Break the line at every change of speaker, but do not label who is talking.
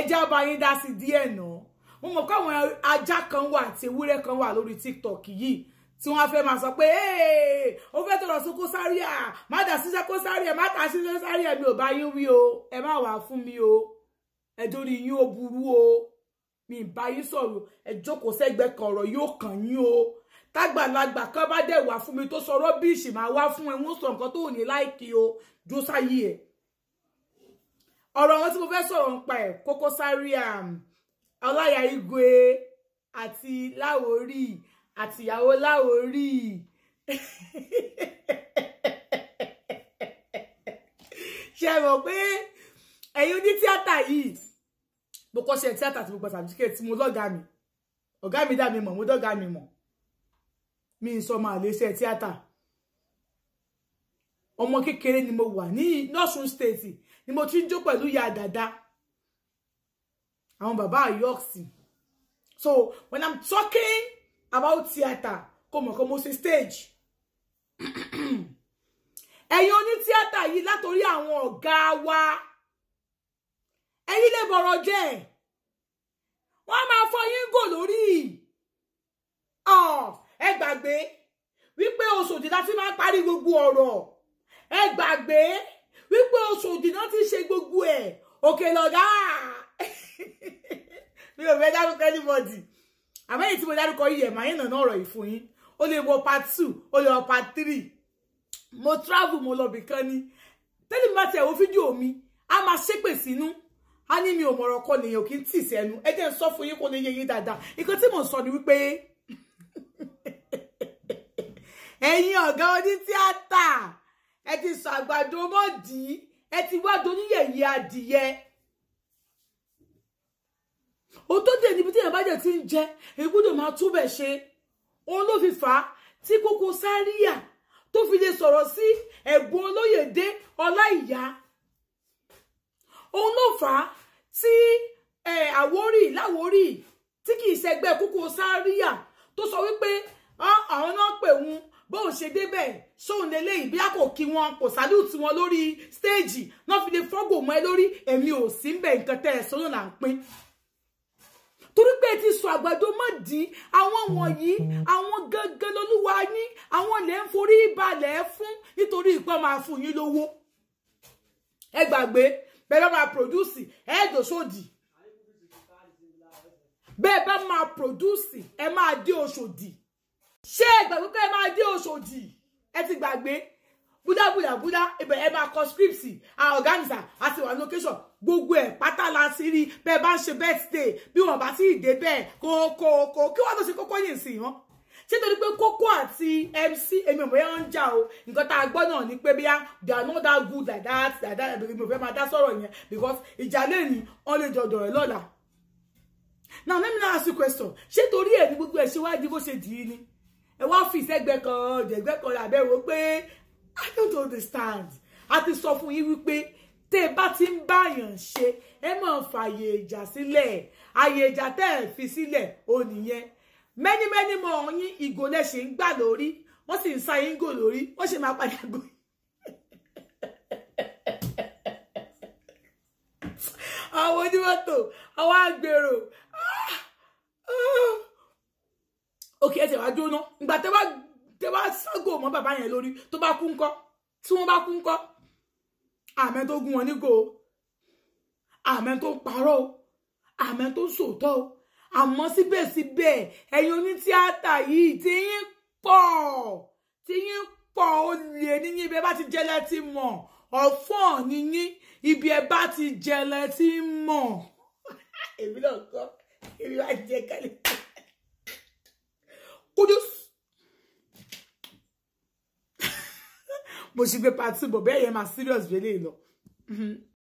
Ẹ jẹ́ bá yín dá sí díẹ̀ náà. Mo mọ̀ pé àwọn ajá kan wà àti ewúrẹ́ kan wà lórí TikTok yìí tí wọ́n fẹ́ máa sọ pé ó fẹ́ tọrọ sí Koko Zaria, má dà sí Koko Zaria, má tà sí Koko Zaria. Mi ò bá yín wí o, ẹ má wà fún mi o, ẹ dórí yín ó burú o, mi ì bá yín sọ̀rọ̀, ẹ jókòó sẹ́gbẹ́ kan, ọ̀rọ̀ yóò kàn yín o. Tágbàlagbà kan bá dẹ̀ wá fún mi tó sọ rọ́bìṣì máa wá fún ẹ, wọ́n sọ nǹkan tó ní láìkí o, jó sáyé ẹ̀. Ọ̀rọ̀ wọn tí mo fẹ́ sọ̀rọ̀ nípa ẹ̀, Koko Zaria, Ọláìyá Igwe àti Láwórì àti ìyàwó Láwórì. Ṣé mọ̀ pé ẹ̀yin oní tíátà yìí, mo kọ́ṣẹ́ tíátà tí mo gba certificate tí mo lọ́gàá mi, ọ̀gá mi dá mi mọ̀, mo dọ́gàá mi mọ̀, mi ń sọ máa lè ṣe tíátà. Ọmọ kékeré ni mo wà ní Ọ̀ṣun State ni mo ti ń jó pẹ̀lú ìyá dàda, àwọn bàbá York. So when I'm talking about theatre, kò mọ̀ kó mo ṣe stage. Ẹ̀yin oní tíátà yìí, látòrí àwọn ọ̀gá wa, ẹ̀yin lè bọ̀rọ̀ jẹ́, wọ́n máa fọ yín gò lórí. Ẹ gbàgbé wípé Òṣòdì láti máa ń parí gbogbo ọ̀rọ̀. Ẹ gbàgbé wípé Òṣòdì náà ti ṣe gbogbo ẹ̀. Òkè lọ̀gá. Mi ò fẹ́ dárúkọ anybody, àmọ́ èyí tí mo dárúkọ yìí ẹ̀ máa ń nàná ọ̀rọ̀ yìí fún yín. Ó lè wọ part 2, ó lè wọ part 3. Mo travel, mo lọ bìkan ni tẹ́lẹ̀ mi bá tiẹ̀ wo fídíò mi, a máa ṣépè sínú, a ní mi ò mọ̀rọ̀ kọ nìyẹn, kì í tì sẹ́nu. Ẹ jẹ́ n sọ fún yín kó lè yé yín dáadáa. Nǹkan tí mò ń sọ ni wípé ẹ̀yin ọ̀gá oní tíátà, ẹ ti sọ àgbàdo mọ́dì, ẹ ti wá doníyẹ̀yẹ adìyẹ. Ó tó dé níbi tí èèyàn bá jẹ́ ti ń jẹ, èyí gbọ́dọ̀ máa túbẹ̀ ṣe. Òun ló fi fà á tí Koko Zaria tó fi lè sọ̀rọ̀ sí ẹ̀gbọ́n Olóyèdé Ọláìyá. Òun ló fà á tí Àwórì Láwórì tí kì í ṣẹgbẹ́ Koko Zaria tó sọ wípé àwọn náà pè wọn, bóun ṣe débẹ̀ sóun lélẹ́yìí, bí a kò kí wọn, kò sálúùtì wọn lórí stéèjì náà fi lè fọ́gò mọ́ ẹ lórí. Èmi ò sí ń bẹ̀, nǹkan tẹ́ ẹ sọ́nà là ń pín. Torí pé ti sọ àgbàdo mọ́ di àwọn wọ̀nyí, àwọn gangan lolúwa yín, àwọn lè ń forí balẹ̀ fún nítorí ìpọ́n máa fún yín lówó. Ẹ gbàgbé bẹ́ẹ̀ bá máa produce, ẹ dòṣòdì. Bẹ́ẹ̀ bá máa produce, ẹ máa dé Òṣòdì. Ṣé ẹ gbàgbé pé ẹ máa dé Òṣòdì? Ẹ ti gbàgbé. Búdá búdá búdá, ibẹ̀ ẹ máa kọ scripts, àwọn organizer àti wà location, gbogbo ẹ̀ pátá la sí rí. Bẹ́ẹ̀ bá ń ṣe birthday, bí wọ́n bá sì dé bẹ́ẹ̀ kó kí wọ́n tó ṣe kókó yìí sí wọn. Ṣé torí pé Koko àti MC, èmi ò mọ̀ yẹn ń jà o, nǹkan tá a gbọ́ náà ni pé bíyá they are not that good like that, like that. Mi ò fẹ́ máa dá sọ̀rọ̀ yẹn because ìjà lẹ́ni wọ́n lè jọ̀dọ̀ rẹ̀ lọ́la. Now let me now ask you question. Ṣé torí ẹ̀ ní gbogbo ẹ̀ ṣe wá di bó ṣe dì í ni? Ẹ wá fi ìṣẹ́gbẹ́ kan jẹ̀gbẹ́ kan làbẹ́ wo pé I don't understand. A ti sọ fún yín wípé tẹ́ ẹ bá ti ń báyàn ṣe, ẹ máa fààyè ìjà sílẹ̀. Àyè ìjà tẹ́ ẹ fi sílẹ̀ ò nìyẹn. Many many more yín ìgò lẹ́ṣẹ̀ ń gbà lórí, wọ́n sì ń sa yín gò lórí, wọ́n sì máa padà gò. Àwọn onímọ́tò, àwọn agbèrò. Òkè ẹ tẹ̀ wá jóná. Ìgbà tẹ́ wá ságò mọ́ bàbá yẹn lórí, tó bá kú ńkọ́, tí wọ́n bá kú ńkọ́, àmẹ́ tó gún wọn nígò, àmẹ́ tó ń parọ́, àmẹ́ tó ń sòótọ́. Àmọ́ síbẹ̀síbẹ̀ ẹ̀yin onítíátà yìí tí yín pọ̀, ó lè níyìn. Ibi ẹ bá ti jẹ lẹ́tí mọ̀, ọ̀fọ́n níyìn. Ibi ẹ bá ti jẹ lẹ́tí mọ̀. Èmi náà kọ́, èmi wá jẹ kálí. Kudus. Mo ṣì gbé pàtí bọ̀ bẹ́ẹ̀ yẹn máa serious bẹ́ẹ̀ lè lọ.